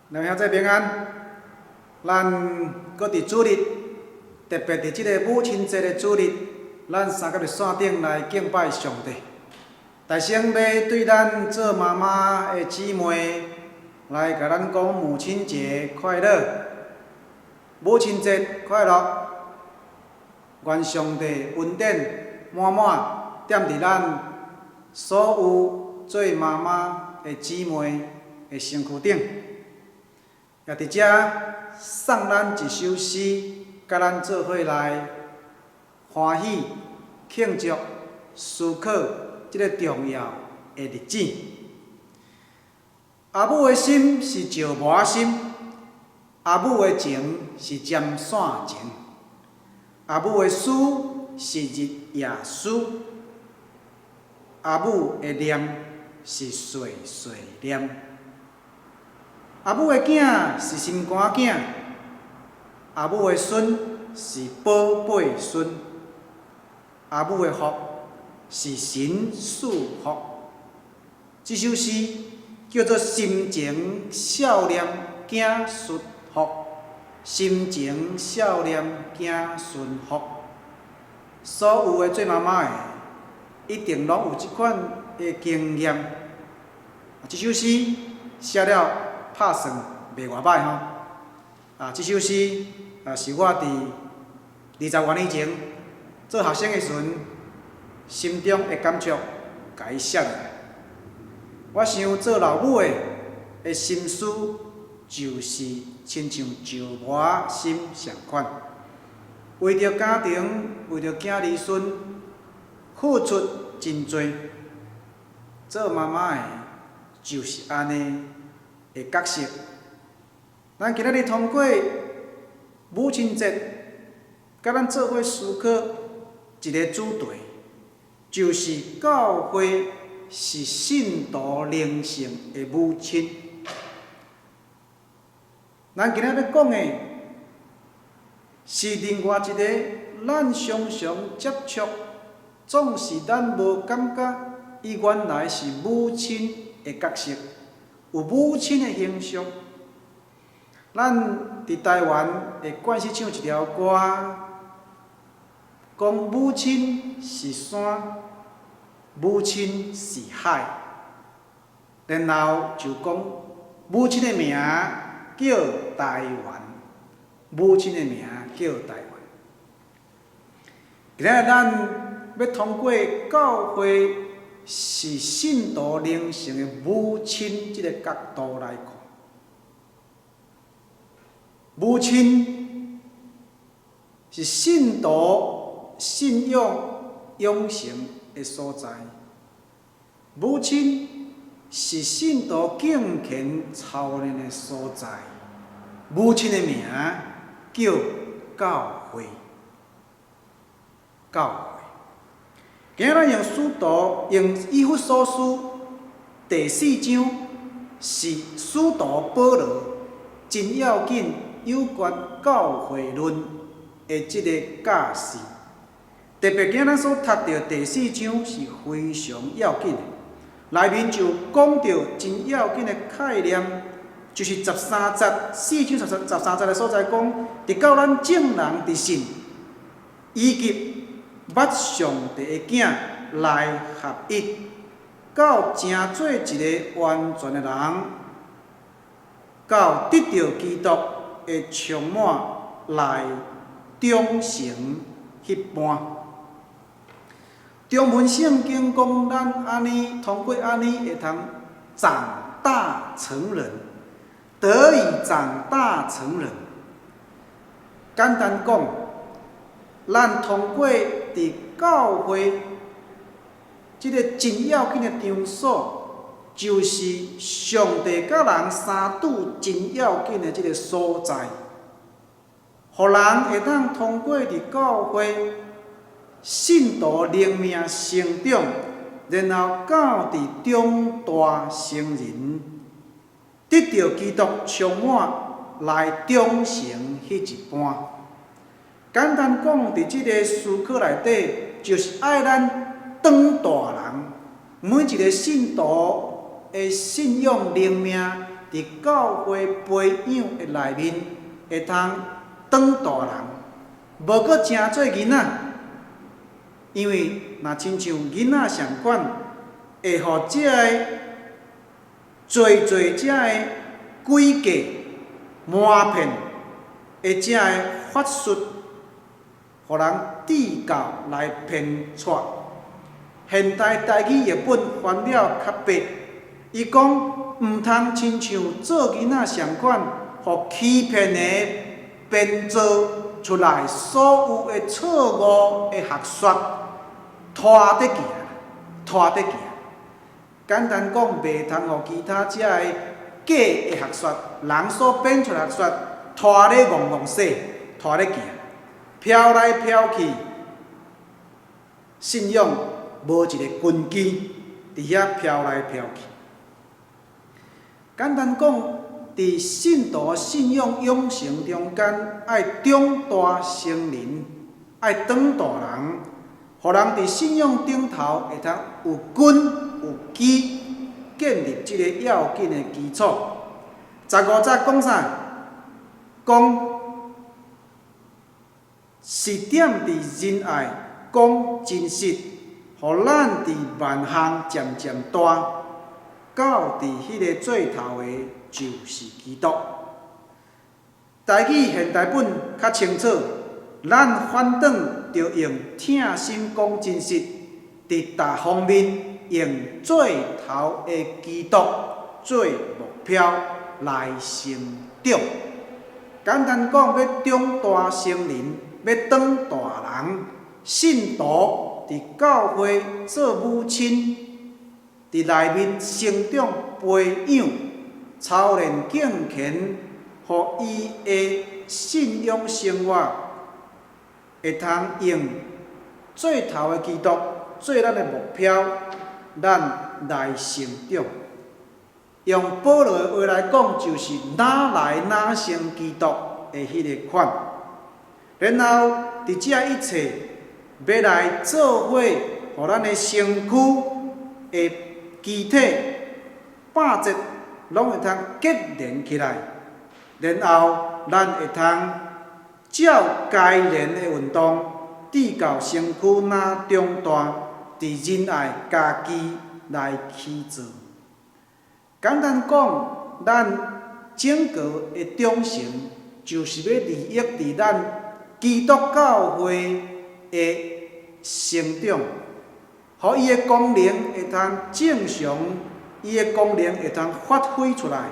兩位兄弟平安，咱閣佇主日，特別佇這个母親節的主日，咱三個佇線頂來敬拜上帝。大先欲對咱做媽媽的姊妹來共咱講母親節快樂，母親節快樂，願上帝恩典滿滿踮佇咱所有做媽媽的姊妹的身軀頂。也佇遮送咱一首詩，佮咱做伙來歡喜慶祝思考這个重要的日子。阿母的心是石磨心，阿母的情是針線情，阿母的思是日夜思，阿母的念是碎碎念。阿母的囝是心肝囝，阿母的孫是寶貝孫，阿母的福是神賜福。這首詩叫做《心情少年囝孫福》，心情少年囝孫福。所有的做媽媽的，一定攏有這款的經驗。這首詩寫了拍算袂偌䆀吼，啊，這首詩啊是我佇20外年前做學生的時陣，心中的感觸，共伊寫落來。我想做老母的的心思，就是親像石磨心仝款，為著家庭，為著囝兒孫，付出真濟。做媽媽的，就是按呢的角色。咱今仔日通過母親節，佮咱做伙思考一个主題，就是教會是信徒靈性的母親。咱今仔欲講的是另外一个咱常常接觸，總是咱無感覺，伊原來是母親的角色，有母親的形象。咱佇台灣會慣勢唱一條歌，講母親是山，母親是海，然後就講母親的名叫台灣，母親的名叫台灣。今仔日咱欲通過教會是信徒靈性的母親這个角度來看，母親是信徒信仰養成的所在，母親是信徒敬虔操練的所在，母親的名叫教會，教會。今仔日咱用使徒用以弗所書第四章是使徒保羅真要緊有關教會論的這个教示。特別今仔咱所讀著第四章是非常要緊的，內面就講著真要緊的概念，就是十三節，四章十三節的所在講，直到咱眾人佇信，以及捌上帝的囝來合一，到成做一个完全的人，到得著基督的充滿來長成彼般。中文聖經講，咱按呢通過按呢會通長大成人，得以長大成人。簡單講，咱通過佇教會這个真要緊的場所，就是上帝佮人相拄真要緊的這个所在，予人會當通過佇教會信徒靈命成長，然後到佇長大成人，得著基督充滿來長成彼一般。簡單講，佇這个思考內底，就是愛咱長大人，每一个信徒的信仰靈命佇教會培養的內面，會通長大人，無閣成做囡仔。因為若親像囡仔相款，會予這个濟濟遮个詭計、瞞騙的這个法術，予人智教來騙帶。現代台語譯本翻了較白，伊講毋通親像做囡仔相款，予欺騙的編造出來所有的錯誤的學說，拖得行，拖得行。簡單講，袂通予其他遮个假的學說，人所編出來學說，拖咧戇戇踅，拖咧行，飄來飄去，信仰無一个根基，佇遐飄來飄去。簡單講，佇信徒信仰養成中間，愛長大成人，愛長大人，予人佇信仰頂頭會通有根有基，建立這個要緊的基礎。15節講啥？講實踮佇仁愛，講真實，予咱佇萬項漸漸大，到佇彼个做頭的，就是基督。台語現代本較清楚，咱反轉著用疼心講真實，佇逐方面用做頭的基督做目標來成長。簡單講，欲長大成人，欲長大人，信徒佇教會做母親，佇內面成長培養、操練敬虔，予伊的信仰生活會通用做頭的基督做咱的目標，咱來成長。用保羅的話來講，就是哪來哪成基督的彼个款。然後，佇這一切欲來做伙，予咱的身軀的肢體百節攏會通結連起來，然後咱會通照該連的運動，直到身軀若長大，佇仁愛家己來起造。簡單講，咱整個的長成，就是欲利益佇咱基督教會的成長，予伊的功能會通正常，伊的功能會通發揮出來，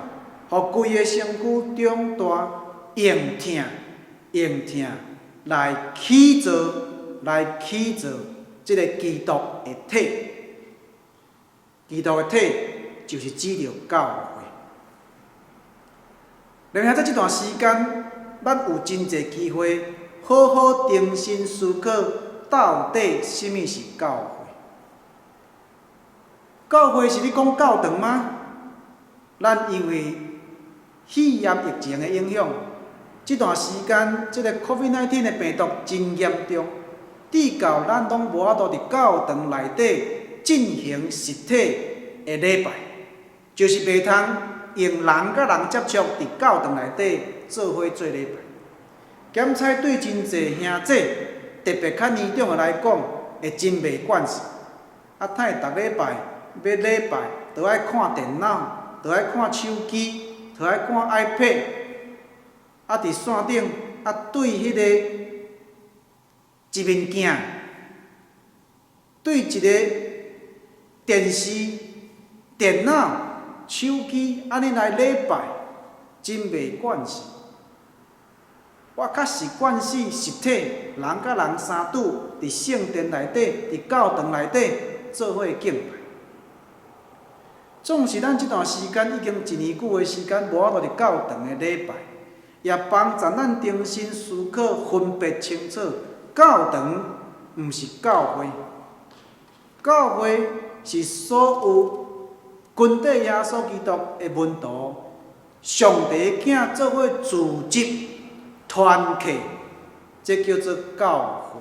予規个身軀長大，用疼用疼來起造，來起造這个基督的體。基督的體就是指著教會。然後在這段時間，咱有真濟機會好好重新思考，到底啥物是教會？教會是咧講教堂嗎？咱因為肺炎疫情的影響，這段時間這个 COVID-19 的病毒真嚴重，直到咱攏無法度佇教堂內底進行實體的禮拜，就是袂通用人佮人接觸，佇教堂內底做伙做禮拜。檢採對真濟兄姊，特別較年長的來講，會真袂慣勢。啊，呔逐禮拜欲禮拜，都愛看電腦，都愛看手機，都愛看 iPad，啊，佇線頂啊，對彼个一面鏡，對一个電視、電腦、手機，按呢來禮拜，真袂慣勢。我較習慣是實體，人佮人相拄，佇聖殿內底，佇教堂內底做伙敬拜。縱使咱這段時間已經一年久的時間，無法度佇教堂的禮拜，也幫助咱重新思考、分別清楚，教堂毋是教會，教會是所有跟綴耶穌基督的門徒，上帝囝做伙聚集團契，這叫做教會。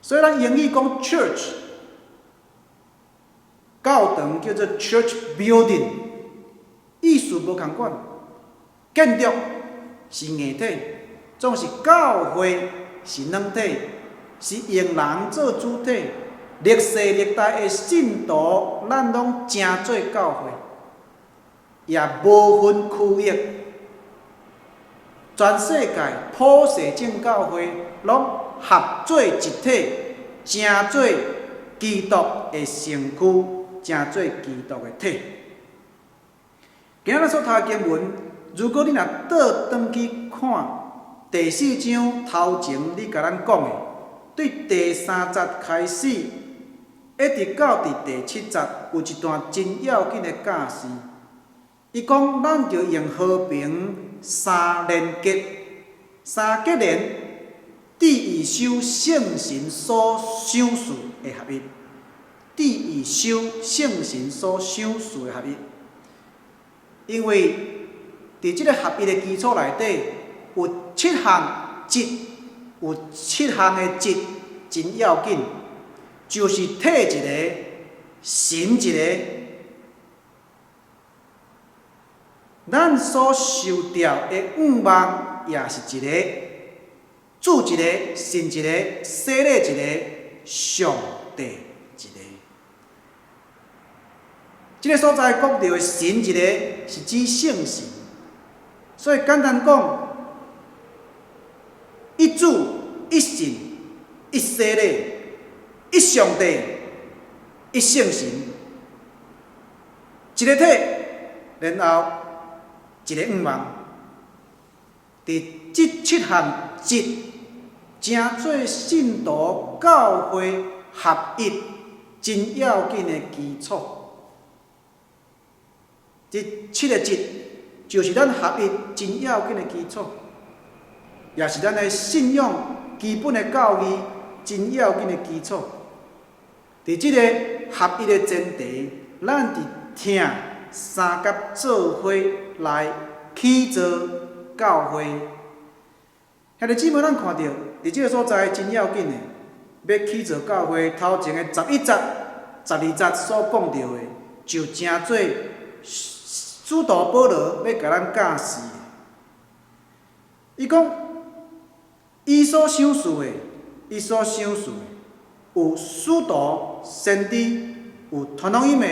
所以咱英語講 church，教堂叫做 church building，意思思無仝款。建築是硬體，總是教會是軟體，是用人做主體。歷世歷代的信徒，咱攏成做教會，也無分區域，全世界普世眾教會攏合做一體，成做基督的身軀，成做基督的體。今仔日所讀的經文，如果你若倒轉去看第四章頭前，你共咱講的，對第三節開始，一直到佇第七節，有一段真要緊的教示。伊講，咱著用和平三連結，三結連，致意守聖神所賞賜的合一，致意守聖神所賞賜的合一。因為佇這个合一的基礎內底，有七項質，有七項的質真要緊，就是體一个，神一个。咱所受召的向望也是一个，主一个，神一个，洗禮一个，上帝一个。這个所在講著的神一个，是指聖神，所以簡單講，一主、一信、一洗禮、一上帝、一聖神，一个體，然後一个向望。佇這七項質，成做信徒教會合一真要緊的基礎。這七个質就是咱合一真要緊的基礎，也是咱的信仰基本的教義真要緊的基礎。佇這个合一的前提，咱佇疼相佮做伙來起造教會。兄弟姊妹，咱看著佇這个所在真要緊的，欲起造教會，頭前的11節、12節所講著的，就成做使徒保羅欲共咱教示的。伊講，伊所賞賜的，伊所賞賜的，有使徒、先知，有傳福音的，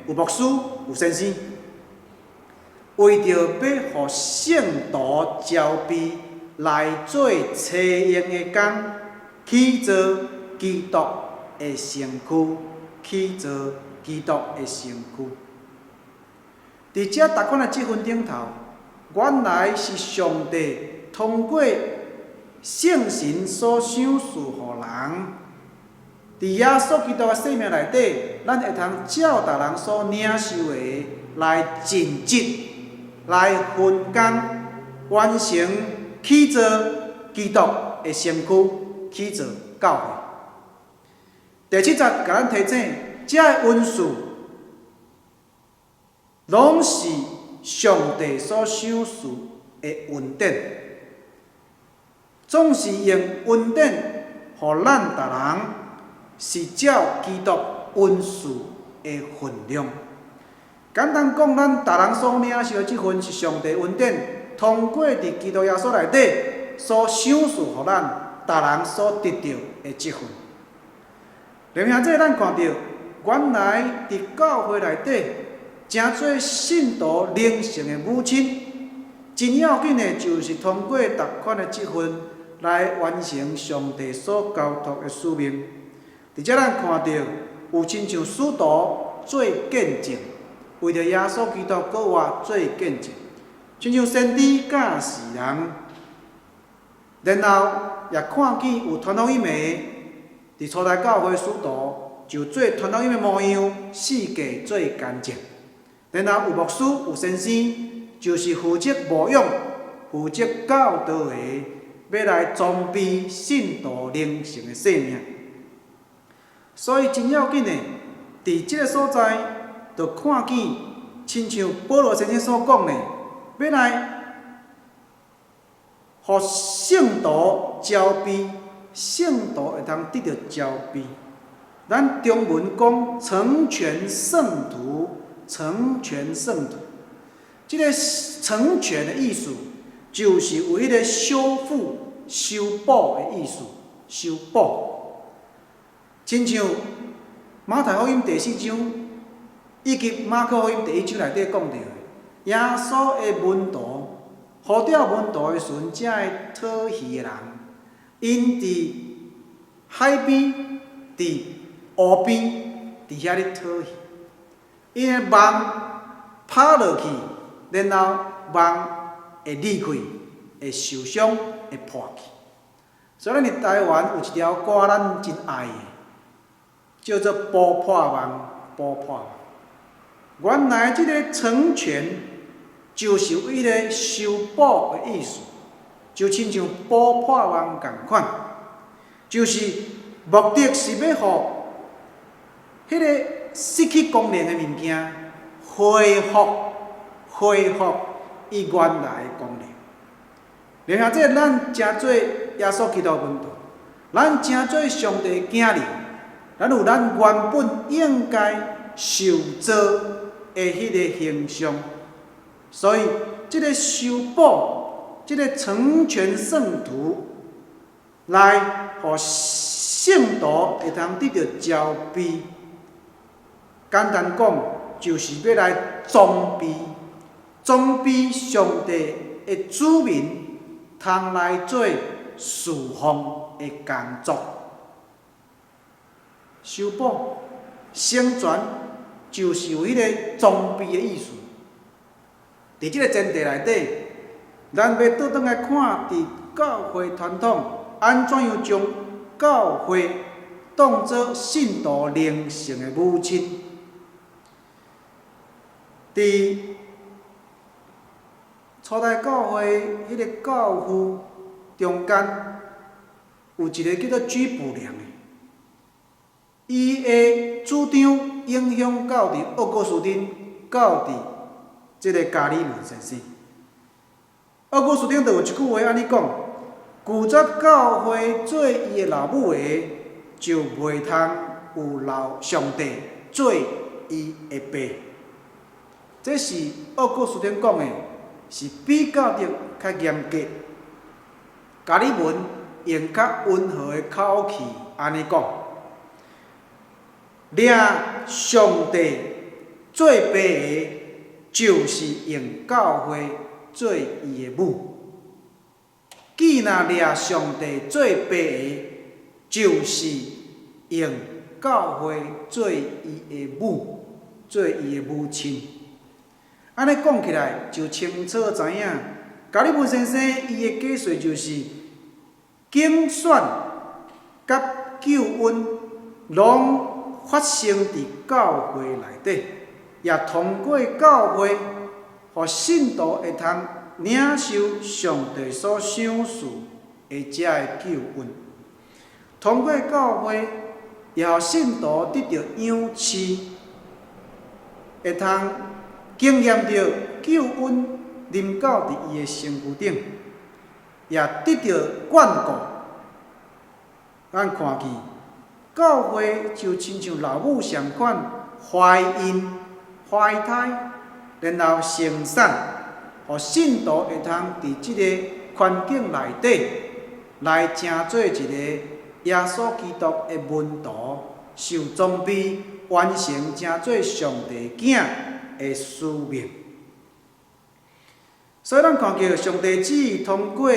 有牧師，有先生，為著欲予聖徒召備來做齊用的工，起造基督的身軀，起造基督的身軀。佇這逐款的職分頂頭，原來是上帝通過聖神所賞賜予人。佇耶穌基督的生命內底，咱會通照逐人所領受的來盡職、來分工，完成起造基督的身軀，起造教會。第七節共咱提醒，這个恩賜攏是上帝所賞賜的恩典，總是用恩典予咱逐人，是照基督恩賜的分量。簡單講，咱逐人所領受的這份是上帝恩典，通過佇基督耶穌內底所賞賜予咱逐人所得著的這份。弟兄姊妹，咱看著原來佇教會內底，成做信徒靈性的母親，真要緊的，就是通過逐款的職分來完成上帝所交託的使命。佇遮咱看著有親像使徒做見證，為著耶穌基督閣活做見證，親像先知教示人，然後也看見有傳福音的，佇初代教會使徒就做傳福音的模樣，四界做見證。然後有牧師、有先生，就是負責牧養、負責教導的，欲來裝備信徒靈性的生命。所以真要緊的，佇這个所在，就看見親像保羅先生所講的，欲來予聖徒召備，聖徒會通得著召備。咱中文講成全聖徒，成全聖徒。這个成全的意思，就是有彼个修復、修補的意思，修補。親像馬太福音第四章以及馬可福音第一章內底講著的，耶穌的門徒呼召門徒的時陣，遮个討魚的人，𪜶佇海邊、佇湖邊，佇遐咧討魚，𪜶的網拋落去，然後網會裂開，會受傷，會破去。所以咱佇台灣有一條歌，咱真愛的，叫做《補破網》，補破網。原來這个成全就是有彼个修補的意思，就親像補破網仝款，就是目的是欲予彼个失去功能的物件恢復，恢復伊原來的功能。然後這咱成做耶穌基督門徒，咱成做上帝囝兒，咱有咱原本應該受造的彼个形象，所以這个修補，這个成全聖徒，來予聖徒會通得著裝備。簡單講，就是欲來裝備，裝備上帝的子民，通來做事奉的工作。修補、成全，就是有彼个裝備的意思。佇這个前提內底，咱欲倒轉來看，佇教會傳統，按怎樣將教會當做信徒靈性的母親？佇初代教會彼个教父中間，有一个叫做居卜良的，伊的主張影響到佇奧古斯丁，到佇這个加里文先生。奧古斯丁就有一句話按呢講：拒絕教會做伊的老母的，就袂通有老上帝做伊的爸。這是奧古斯丁講的，是比較得較嚴格。加里文用較溫和的口氣按呢講：掠上帝做爸的，就是用教會做伊的母；既若掠上帝做爸的，就是用教會做伊的母，做伊的母親。按呢講起來就清楚知影，加里文先生伊的解說就是揀選佮救恩攏發生佇教會內底，也通過教會，予信徒會通領受上帝所賞賜的這个救恩。通過教會，也予信徒得著養飼，會通經驗著救恩臨到佇伊的身軀頂，也得著眷顧。咱看見教會就親像老母相款，懷孕、懷胎，然後生產，予信徒會通佇這个環境內底來成做一个耶穌基督的門徒，受裝備，完成成做上帝囝的使命。所以咱看著上帝旨意通過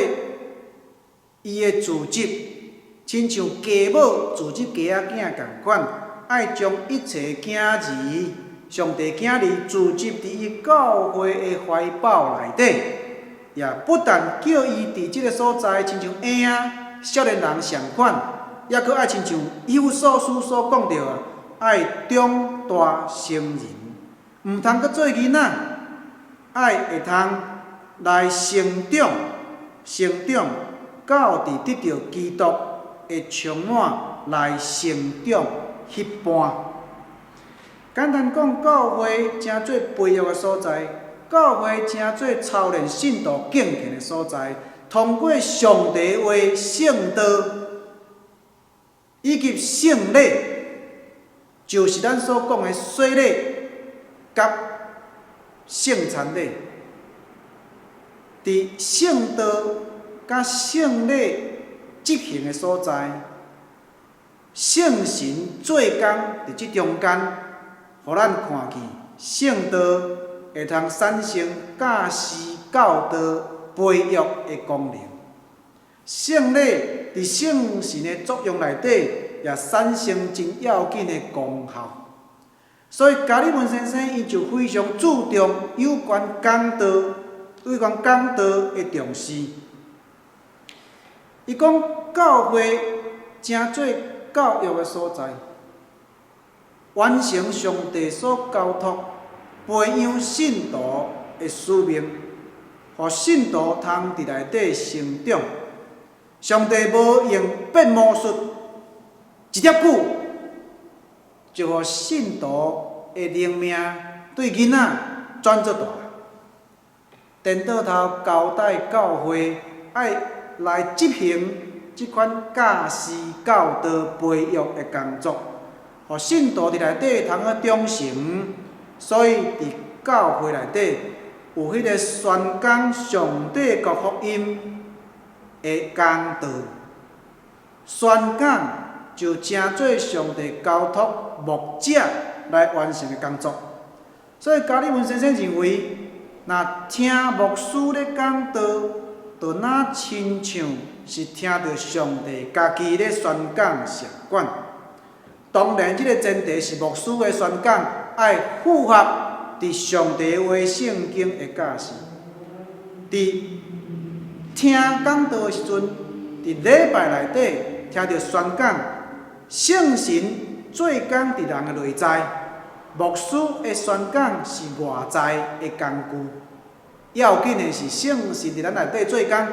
伊的組織，親像家母組織家仔囝仝款，愛將一切囝兒、上帝囝兒組織佇伊教會的懷抱內底，也不但叫伊佇這个所在，親像嬰仔、少年人相款，抑閣愛親像以弗所書所講著的，愛長大成人，毋通閣做囡仔，愛會通來成長，成長到佇得著基督的充滿來成長彼般。簡單講，教會成做培育的所在，教會成做操練信徒敬虔的所在，通過上帝話、聖道以及聖禮，就是咱所講的洗禮佮聖餐禮。佇聖道佮聖禮執行的所在，聖神做工佇這中間，予咱看見聖道會通產生教師教導培育的功能。聖禮佇聖神的作用內底，也產生真要緊的功效。所以加爾文先生伊就非常注重有關講道、有關講道的重視。伊講教會成做教育的所在，完成上帝所交託培養信徒的使命，予信徒通佇內底成長。上帝無用變魔術，一粒久就予信徒的靈命對囡仔轉做大。顛倒頭交代教會愛來執行這款教師教導培育的工作，予信徒佇內底通好長成。所以佇教會內底有彼個宣講上帝國福音的講道，宣講就成做上帝交託牧者來完成的工作。所以加爾文先生認為，若聽牧師咧講道，就若親像是聽著上帝家己咧宣講相仝。當然，這個前提是牧師的宣講愛符合佇上帝話聖經的教示。佇聽講道的時陣，佇禮拜內底聽著宣講，聖神做工佇人的內在，牧師的宣講是外在的工具。要緊的是聖神佇咱內底做工。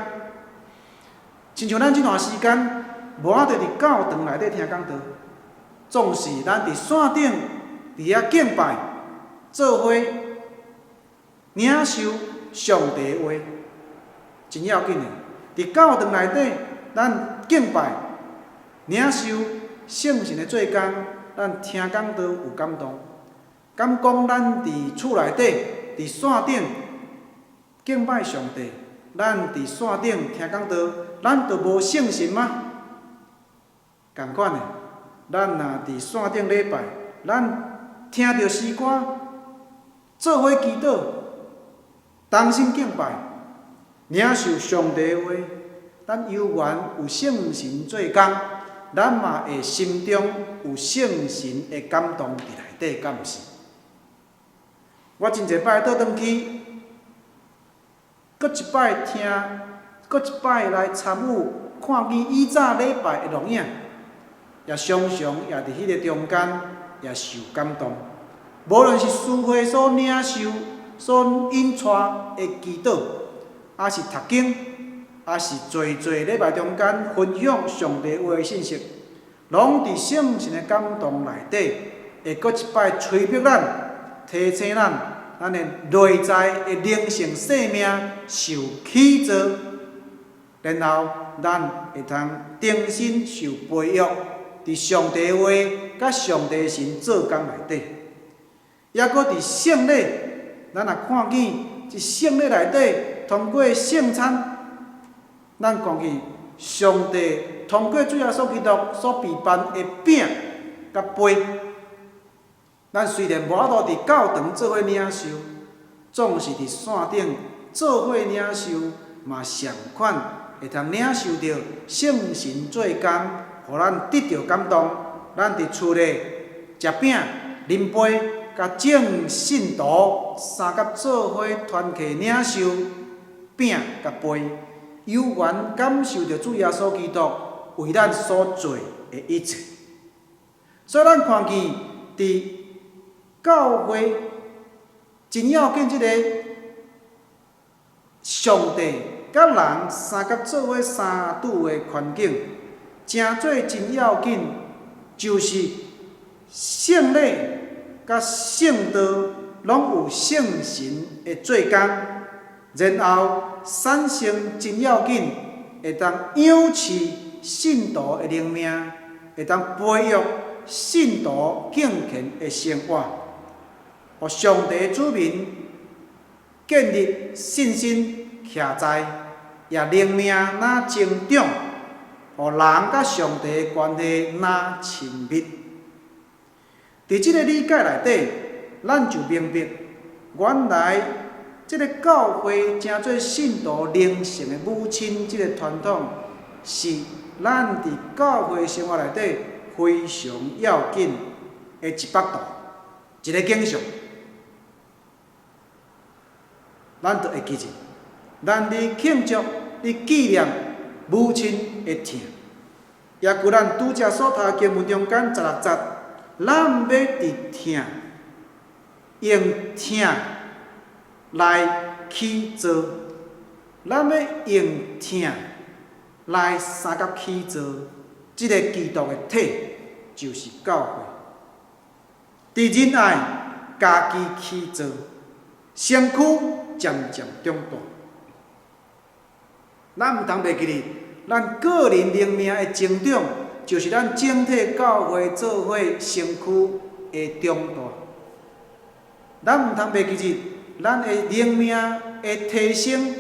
親像咱這段時間無法度佇教堂內底聽講道，總是咱佇線頂佇遐敬拜，做伙領受上帝的話，真要緊的。佇教堂內底，咱敬拜、領受聖神的做工，咱聽講道有感動。敢講咱佇厝內底、佇線頂敬拜上帝，咱佇線頂聽講道，咱就無聖神嗎？仝款的，咱若佇線頂禮拜，咱聽著詩歌，做伙祈禱，同心敬拜，領受上帝的話，咱猶原有聖神做工，咱嘛會心中有聖神的感動佇內底，敢毋是？我真濟擺倒轉去，閣一擺聽，閣一擺來參與，看見以早禮拜的錄影，也常常也佇彼个中間也受感動。無論是司會所領受、所引帶的祈禱，抑是讀經，抑是濟濟禮拜中間分享上帝話的信息，攏佇聖神的感動內底，會閣一擺催逼咱、提醒咱，咱的內在的靈性生命受起造，然後咱會通重新受培育，佇上帝話佮上帝神做工內底，抑閣佇聖禮，咱若看見佇聖禮內底，通過聖餐，咱看見上帝通過主耶穌基督所備辦的餅佮杯，咱雖然無法度佇教堂做伙領受，總是佇線頂做伙領受，嘛相款會通領受著聖神做工，予咱得著感動。咱佇厝內食餅、啉杯，佮眾信徒相佮做伙團契領受餅佮杯，猶原感受著主耶穌基督為咱所做的一切。所以咱看見佇教會真要緊，這個上帝佮人相佮做伙相拄的環境，成做真要緊，就是聖禮佮聖道攏有聖神的做工，然後產生真要緊，會當養飼信徒的靈命，會當培育信徒敬虔的生活，予上帝子民建立信心、徛在，也靈命若增長，予人佮上帝的關係若親密。佇這个理解內底，咱就明白，原來這个教會成做信徒靈性的母親，這個傳統是咱佇教會生活內底非常要緊的一幅圖，一个景象。咱就會記住，咱咧慶祝、咧紀念母親的疼。也閣咱拄才所讀的經文中間16節，咱欲佇疼，用疼來起造，咱欲用疼來相佮起造，這个基督的體就是教會。佇仁愛家己起造，身軀漸漸長大。咱毋通袂記得，咱個人靈命的成長，就是咱整體教會做伙身軀的長大。咱毋通袂記得，咱的靈命的提升，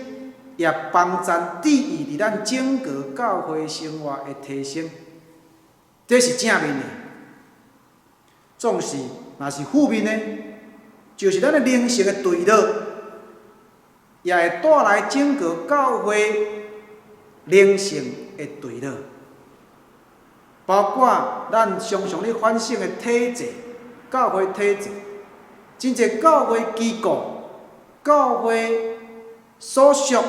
也幫贊注意佇咱整個教會生活的提升。這是正面的，總是若是負面的，就是咱的靈性的墜落，也會帶來整個教會靈性的墜落，包括咱常常咧反省的體制，教會體制，真濟教會機構、教會所屬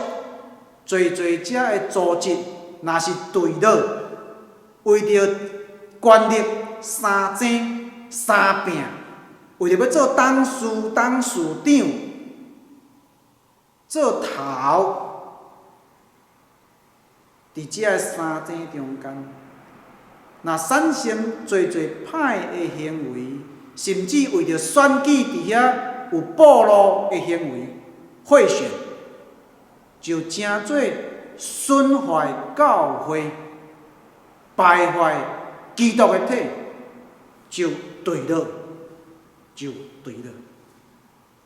濟濟遮的組織，若是墜落，為著權力相爭相拚，為著欲做董事、董事長、做頭，佇這个相爭中間，若產生濟濟歹的行為，甚至為著選舉佇遐有暴露的行為，賄選，就成做損壞教會、敗壞基督的體，就墜落，就墜落。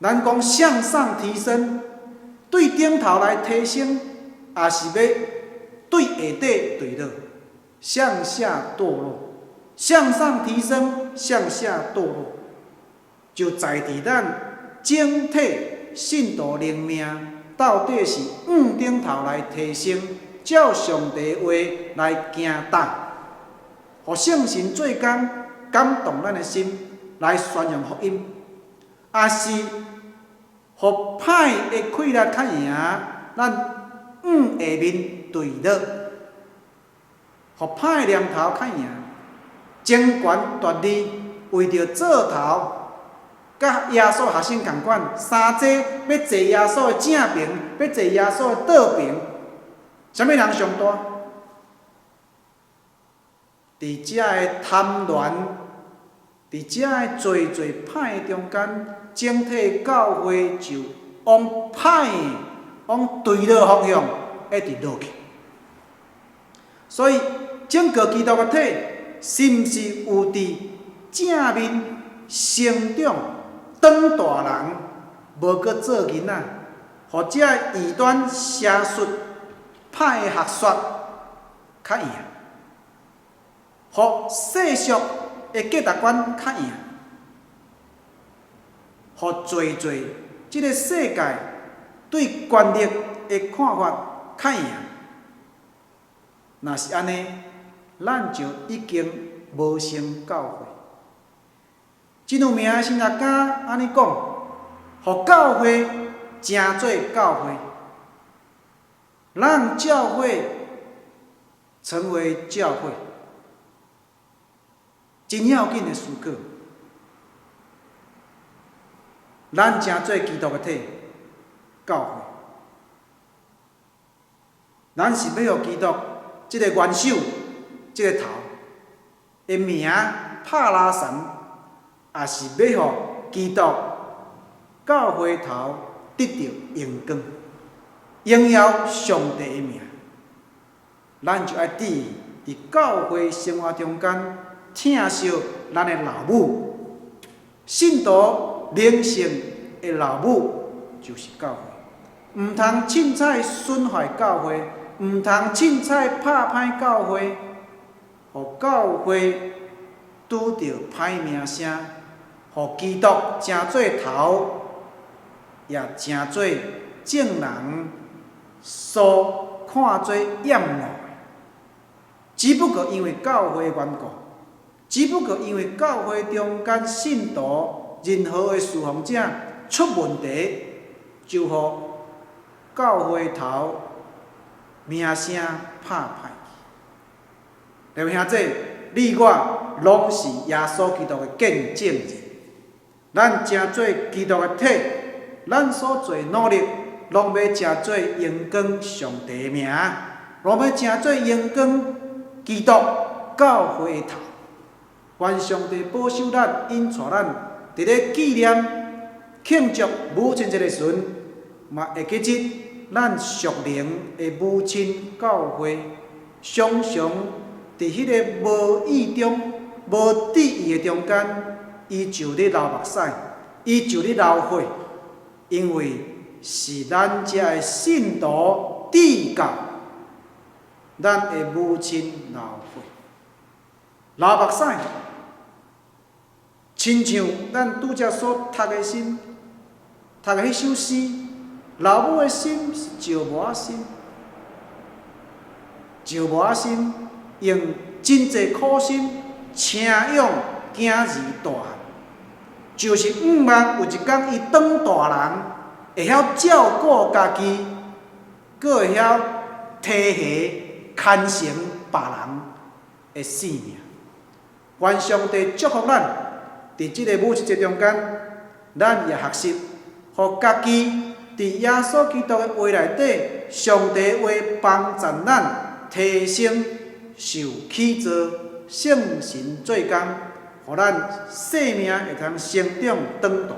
咱講向上提升，對頂頭來提升，抑是欲對下底墜落，向下墮落，向上提升，向下墮落，就在佇咱整體信徒靈命到底是向頂頭來提升，照上帝話來行動，予聖神做工感動咱的心來宣揚福音，抑是予歹的氣力較贏，咱向下面墜落，予歹念頭較贏，爭權奪利，為著做頭，佮耶穌學生仝款，三坐欲坐耶穌的正爿，欲坐耶穌的倒爿，啥物人上大？佇遮个貪戀，佇遮个濟濟歹的中間，整體教會就往歹、往墜落方向一直落去。所以，整個基督的體，是毋是有佇正面成長、長大人，無閣做囡仔，予這異端邪術、歹的學說較贏，予世俗的價值觀較贏，予濟濟這个世界對權力的看法較贏。若是按呢，咱就已經無成教會。真有名的神學家按呢講，予教會成做教會，讓教會成為教會，真要緊的思考。咱成做基督的體，教會，咱是欲予基督這个元首、這个頭的名拍拉欉，抑是欲予基督教會頭得著榮光，榮耀上帝的名，咱就愛注意佇教會生活中間疼惜咱的老母，信徒靈性的老母就是教會。毋通凊彩損壞教會，毋通凊彩拍歹教會，予教會拄著歹名聲，予基督成做頭，也成做眾人所看做厭惡的。只不過因為教會的緣故，只不過因為教會中間信徒任何的事奉者出問題，就予教會頭名聲拍歹去。各位兄弟，你我攏是耶穌基督的見證人，咱成做基督的體，咱所做努力，攏欲成做榮光上帝的名，攏欲成做榮光基督教會的頭。願上帝保守咱，引帶咱，佇咧紀念慶祝母親節的時陣，嘛會記得咱屬靈的母親教會，常常佇彼个無意中、無注意的中間，伊就咧流目屎，伊就咧流血，因為是咱遮的信徒致教咱的母親流血、流目屎，親像咱拄才所讀的心，讀的彼首詩，老母的心是石磨仔心，石磨仔心用真濟苦心生養囝兒大漢，就是向望有一工伊長大人，會曉照顧家己，閣會曉提攜牽承別人的性命。願上帝祝福咱，佇這个母親節中間，咱也學習，予家己佇耶穌基督的話內底，上帝話幫助咱提升受起造聖神做工，予咱生命會通成長長大，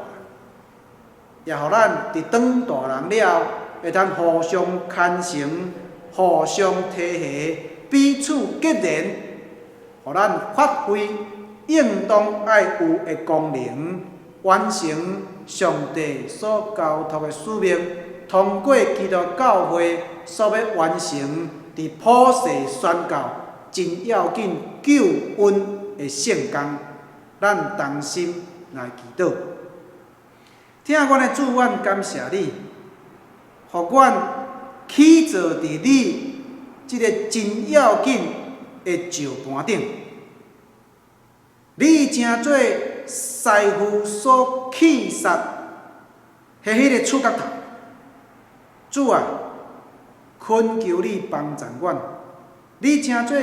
也予咱佇長大人了後，會通互相牽承、互相提攜、彼此結連，予咱發揮應當愛有的功能，完成上帝所交託的使命，通過基督教會所欲完成佇普世宣告真要緊救恩的聖工，咱同心來祈禱。疼阮的主，阮感謝你，予阮起造佇你這个真要緊的石盤頂。你成做師傅所棄殺的彼个厝角頭。主啊，懇求你幫助阮，你成做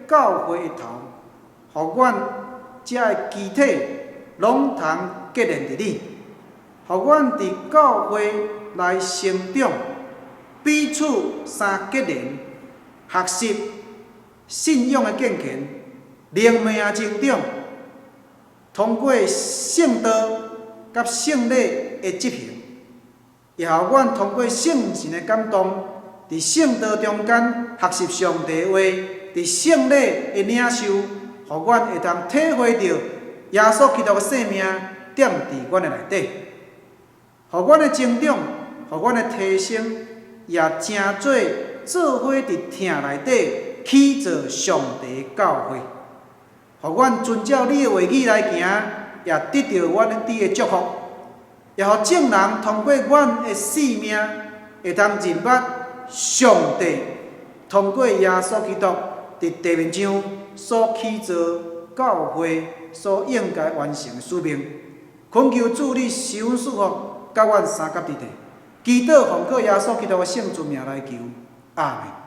教會的頭，予阮遮的肢體攏通結連佇你，予阮佇教會來成長，彼此相結連，學習信仰的敬虔，靈命的成長，通過聖道佮聖禮的執行，也予阮通過聖神的感動，佇聖道中間學習上帝話，佇聖禮的領受，予阮會當體會著耶穌基督的生命踮佇阮的內底，予阮的成長，予阮的提升，也成做做伙佇疼內底起造上帝教會，予阮遵照你的話語來行，也得著阮你的祝福，也予眾人通過阮的生命，會當認捌上帝通過耶穌基督佇地面上所起造教會所應該完成的使命。懇求主你施恩賜福，佮阮相佮佇底，祈禱奉靠耶穌基督的聖尊名來求，阿門。